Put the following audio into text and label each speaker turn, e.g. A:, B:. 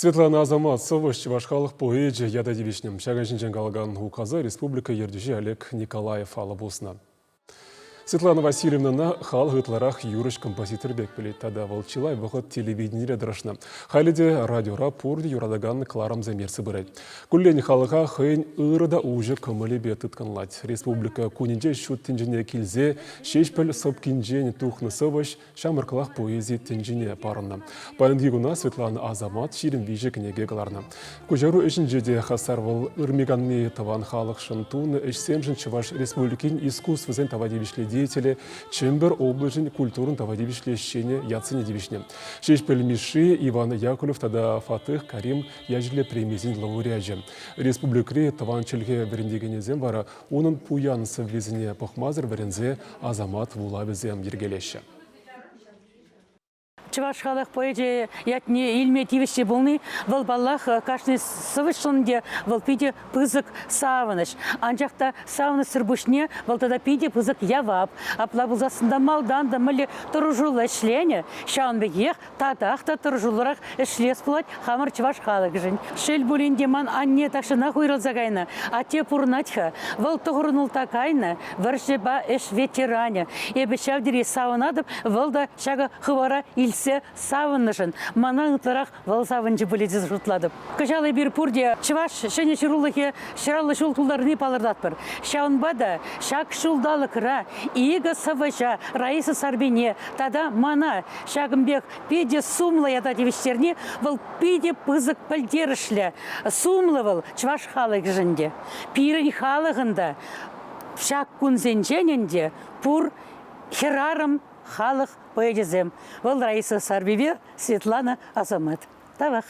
A: Светлана Асамат сӑвӑҫ чӑваш халӑх поэчӗ ята тивӗҫнӗ. Ҫакӑн ҫинчен калакан указа республика ертӳҫи Олег Николаев алӑ пуснӑ. Светлана Васильевнӑна халӑх ытларах юрӑҫ-композитор пек пӗлет тата вӑл чылай вӑхӑт телевиденире тӑрӑшнӑ. Халӗ те радиора пурте юратакан кӑларӑмсем ертсе пырать. Куллен халӑха хӑйӗн ырӑ та уҫӑ кӑмӑлӗпе тыткӑнлать. Республика кунӗнче ҫут тӗнчене килсе Ҫеҫпӗл сӑпкинчен тухнӑ сӑвӑҫ ҫамрӑклах поэзи тӗнчине парӑннӑ. Паянхи куна Светлана Асамат 23 кӗнеке кӑларнӑ. Куҫару ӗҫӗнче те хастар вӑл ырми-канми тӑван халӑхшӑн тунӑ ӗҫсемшӗн Чӑваш Республикин искусствӑсен тава тивӗҫлӗ деятелӗ, Чӗмпӗр облаҫӗн культурӑн тава тивӗҫлӗ ӗҫченӗ ятсене тивӗҫнӗ. Ҫеҫпӗл Мишши, Иван Яковлев тата Фатых Карим ячӗллӗ премисен лауреачӗ. Республикӑри тӑван чӗлхе вӗрентекенӗсем вара Унӑн пуян сӑввисене пӑхмасӑр вӗренсе Асамат вулавӗсем йӗркелеҫҫӗ.
B: Чӑваш халӑх поэчӗ ятне илме тивӗҫлӗ пулни вӑл, паллах, кашни сӑвӑҫшӑн те вӑл питӗ пысӑк савӑнӑҫ. Анчах та савӑнӑҫсӑр пуҫне вӑл тата питӗ пысӑк явап. Апла пулсассӑн та малтан та мӗнле тӑрӑшуллӑ ӗҫленӗ, ҫавӑн пекех татах та тӑрӑшуллӑрах ӗҫлес пулать хамӑр чӑваш халӑхӗшӗн. Шел пулин те, ман анне тахҫанах уйрӑлса кайнӑ. Атте пурӑнать-ха. Вӑл тӑхӑрнулта кайнӑ, вӑрҫӑпа ӗҫ ветеранӗ. Эпӗ ҫав тери савӑнатӑп, вӑл та ҫакӑ хыпара илтсе савӑннӑшӑн. Мана ытларах вӑл савӑнчӗ пулӗ тесе шутлатӑп. Кӑҫал эпир пурте чӑваш ҫӗнӗ ҫырулӑхӗ ҫӑраллӑ ҫул тултарни палӑртатпӑр. Ҫавӑнпа та ҫак ҫулталӑкра икӗ сӑвӑҫа Раиса Сарпине тата мана Ҫакӑн пек питӗ сумлӑ ята тивӗҫтерни вӑл питӗ пысӑк пӗлтерӗшлӗ. Сумлӑ вӑл чӑваш халӑхӗшӗн те. Пирӗн халӑхӑн та ҫак кунсенчен ӗнтӗ пур хӗрарӑм халӑх поэчӗсем. Вӑл Раиса Сарпипе Светлана Асамат. Тавах.